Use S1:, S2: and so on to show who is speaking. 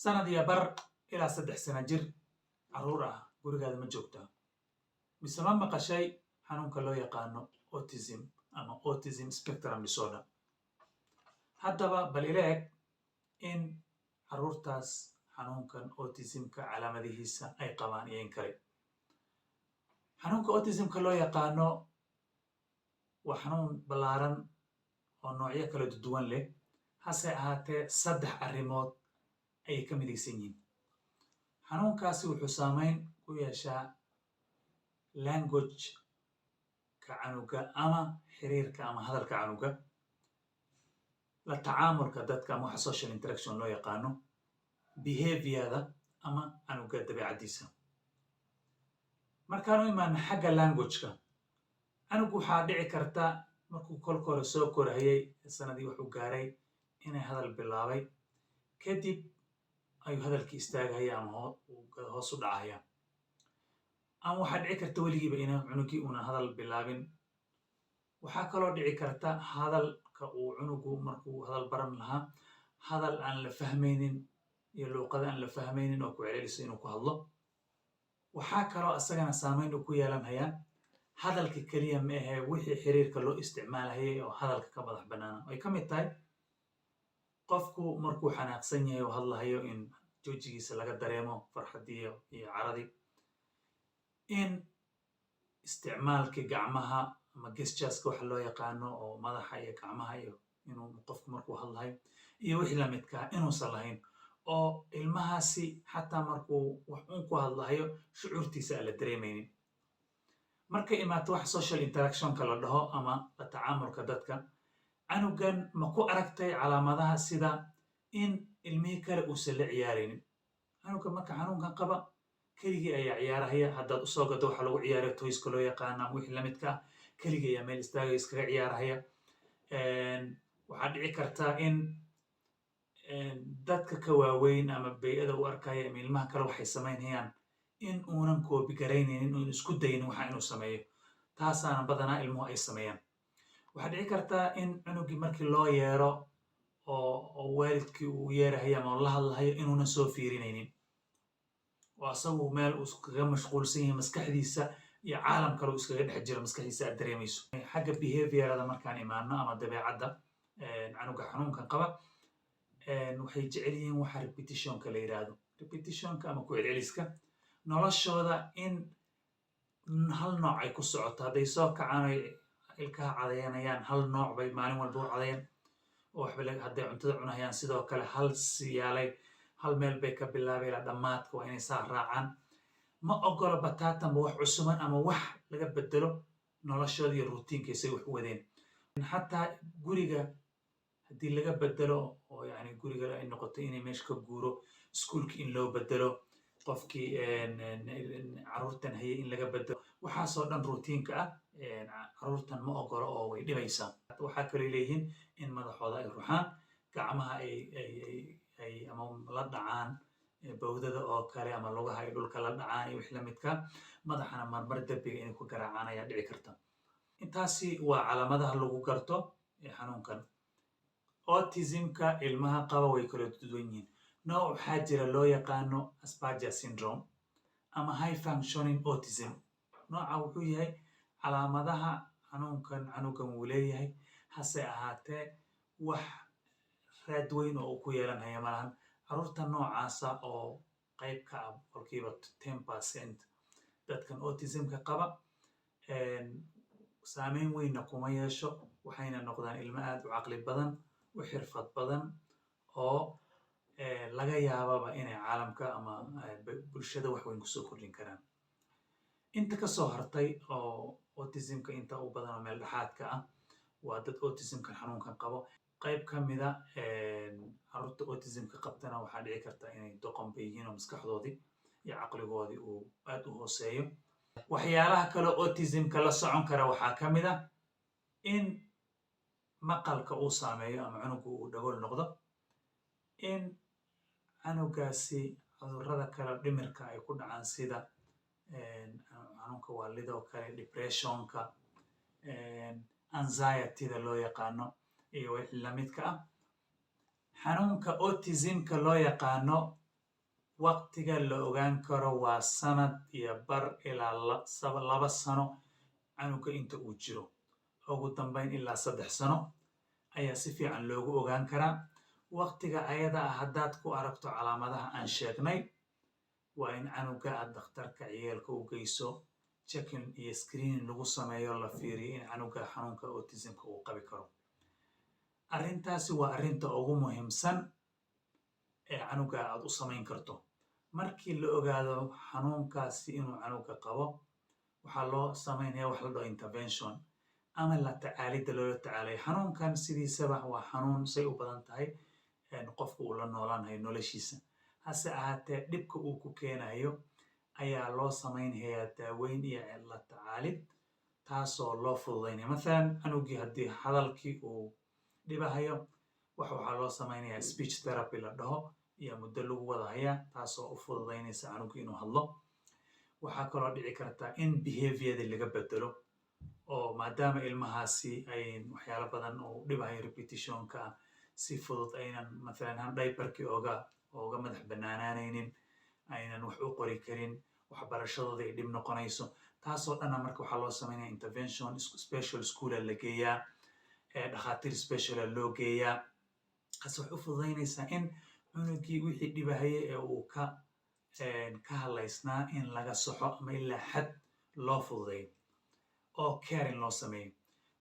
S1: Sanad iyo bar ilaa 3 sano jir carruur ah gurigaada ma joogtaa, mise ma maqashay xanuunka loo yaqaano autism ama autism spectrum disorder? Haddaba bal ila eg in carruurtaas xanuunkan autismka calaamadihiisa ay qabaan iyo in kale. Xanuunka autismka loo yaqaano waa xanuun ballaaran oo noocyo kala duwan leh, hase ahaatee saddex arrimood ayay ka midaysan yihiin. Xanuunkaasi wuxuu saameyn ku yeeshaa language-ka canuga ama xiriirka ama hadalka canuga, la tacaamulka dadka ama waxa social interaction loo yaqaano, behaviorda ama canuga dabeecaddiisa. Markaan u imaano xagga language-ka, canugu waxaa dhici karta markuu kolka hore soo korahayay, sanadii wuxuu gaaray inay hadal bilaabay, kadib ayuu hadalkii istaagahaya ama hoos u dhacaya, ama waxaa dhici karta weligiiba ina cunugii una hadal bilaabin. Waxaa kaloo dhici karta hadalka uu cunugu markuu hadal baran lahaa, hadal aan la fahmaynin iyo luuqada aan la fahmaynin oo ku celceliso inuu ku hadlo. Waxaa kaloo asagana saameyn uu ku yeelanhayaa hadalka keliya ma ahee, wixii xiriirka loo isticmaalahayay oo hadalka ka madax bannaana, ay ka mid tahay qofku markuu xanaaqsan yahay oo hadlahayo in joojigiisa laga dareemo farxaddii iyo caradii, in isticmaalkii gacmaha ama gestureska waxa loo yaqaano oo madaxa iyo gacmaha iyo inuu qofku markuu hadlahayo iyo wixii lamidkaa inuusan lahayn, oo ilmahaasi xataa markuu wax uun ku hadlahayo shucuurtiisa aan la dareemaynin. Markay imaato wax social interactionka la dhaho ama la tacaamulka dadka, canugan ma ku aragtay calaamadaha sida in ilmihii kale uusan la ciyaaraynin? Canuga marka xanuunkan qaba keligii ayaa ciyaarahaya. Haddaad usoo gado waxa lagu ciyaarayo, toyska loo yaqaana ama wixii lamidka ah, keligii ayaa meel istaagaya, iskaga ciyaarahaya. Waxaa dhici karta in dadka ka waaweyn ama bey'ada u arkaya ama ilmaha kale waxay samaynayaan in uunan copy garaynaynin, uun isku daynin waxa inuu sameeyo. Taasaana badanaa ilmuhu ay sameeyaan. Waxaa dhici karta in cunugii markii loo yeero oo waalidkii uu yeerahayo ama la hadlahayo inuunan soo fiirinaynin, oo asagu meel uu iskaga mashquulsan yahay, maskaxdiisa iyo caalam kale uu iskaga dhex jiro, maskaxdiisa aad dareemayso. Xagga behaviorada markaan imaano ama dabeecadda canuga xanuunkan qaba, waxay jecel yihiin waxa repetitionka la yidhaahdo, repetitionka ama ku celceliska noloshooda, in hal nooc ay ku socoto. Hadday soo kacaan ay ilkaha cadayanayaan, hal nooc bay maalin walba u cadayaan oo waxba. Hadday cuntada cunahayaan, sidoo kale hal siyaalay, hal meel bay ka bilaabay ilaa dhammaadka waa inay saa raacaan. Ma ogolo bataatanba wax cusuban ama wax laga bedelo noloshooda iyo routiinka say wax u wadeen. Xataa guriga haddii laga bedelo oo yani guriga ay noqoto inay meesha ka guuro, iskuulki in loo bedelo, qofkii carruurtan hayay in laga bedelo, waxaasoo dhan routiinka ah carruurtan ma ogolo oo way dhibaysaa. Waxaa kaloo leeyihiin in madaxooda ay ruxaan, gacmaha ay ama la dhacaan bawdada oo kale, ama lugaha ay dhulka la dhacaan iyo wixii lamidka, madaxana marmar derbiga inay ku garaacaan ayaa dhici karta. Intaasi waa calaamadaha lagu garto xanuunkan autismka. Ilmaha qaba way kala duwan yihiin. Nooc waxaa jira loo yaqaano Asperger syndrome ama high functioning autism. Nooca wuxuu yahay calaamadaha xanuunkan canugan wuu leeyahay, hase ahaatee wax raad weyn oo uu ku yeelanaya malahan. Carruurta noocaasa oo qayb ka ah 10% dadkan autismka qaba, saameyn weynna kuma yeesho, waxayna noqdaan ilmo aad u caqli badan, u xirfad badan, oo laga yaababa inay caalamka ama bulshada wax weyn kusoo kordhin karaan. Inta kasoo hartay oo autismka inta u badan oo meel dhexaadka ah waa dad autismkan xanuunkan qabo. Qayb ka mida carruurta autismka qabtana waxaa dhici karta inay doqonba yihiin oo maskaxdoodii iyo caqligoodii uu aad u hooseeyo. Waxyaalaha kaloo autismka la socon kara waxaa ka mid ah in maqalka uu saameeyo ama cunugu uu dhagool noqdo, in canugaasi cudurrada kale dhimirka ay ku dhacaan, sida xanuunka waalida oo kale, depressionka, anxietyda loo yaqaano iyo wixii lamidka ah. Xanuunka autismka loo yaqaano. Waqtiga la ogaan karo waa sanad iyo bar ilaa 2 sano canuga inta uu jiro, ugu dambayn ilaa 3 sano ayaa si fiican loogu ogaan karaa. Waqtiga ayada ah haddaad ku aragto calaamadaha aan sheegnay, waa in canuga aad dhakhtarka ciyaalka u geyso, checking iyo screening lagu sameeyo, la fiiriyo in canuga xanuunka autismka uu qabi karo. Arrintaasi waa arrinta ugu muhiimsan ee canuga aad u samayn karto. Markii la ogaado xanuunkaasi inuu canuga qabo, waxaa loo samaynaya wax la dhaho intervention ama la tacaalidda loola tacaalayo xanuunkan. Sidiisaba waa xanuun say u badan tahay qofka uu la noolaanayo noloshiisa. Hase ahaatee, dhibka uu ku keenayo ayaa loo samaynhayaa daaweyn iyo la tacaalid, taasoo loo fududaynaya. Mathalan, canugii haddii hadalkii uu dhibahayo, waxaa loo samaynayaa speech therapy la dhaho iyo muddo lagu wada hayaa, taasoo u fududaynaysa canugii inuu hadlo. Waxaa kaloo dhici karta in behaviordi laga bedelo, oo maadaama ilmahaasi ay waxyaalo badan uu dhibahayo, repetitionka ah, si fudud aynan mathalan han diaperkii ooga madax bannaanaanaynin, aynan wax u qori karin, waxbarashadooda ay dhib noqonayso, taasoo dhanna marka waxaa loo samaynaya intervention. Special schoola la geeyaa, dhakhaatiir speciala loo geeyaa. Taas waxay u fududaynaysaa in cunugii wixii dhibahayay ee uu ka hadlaysnaa in laga saxo ama ilaa xad loo fududeeyo oo caring loo sameeyo.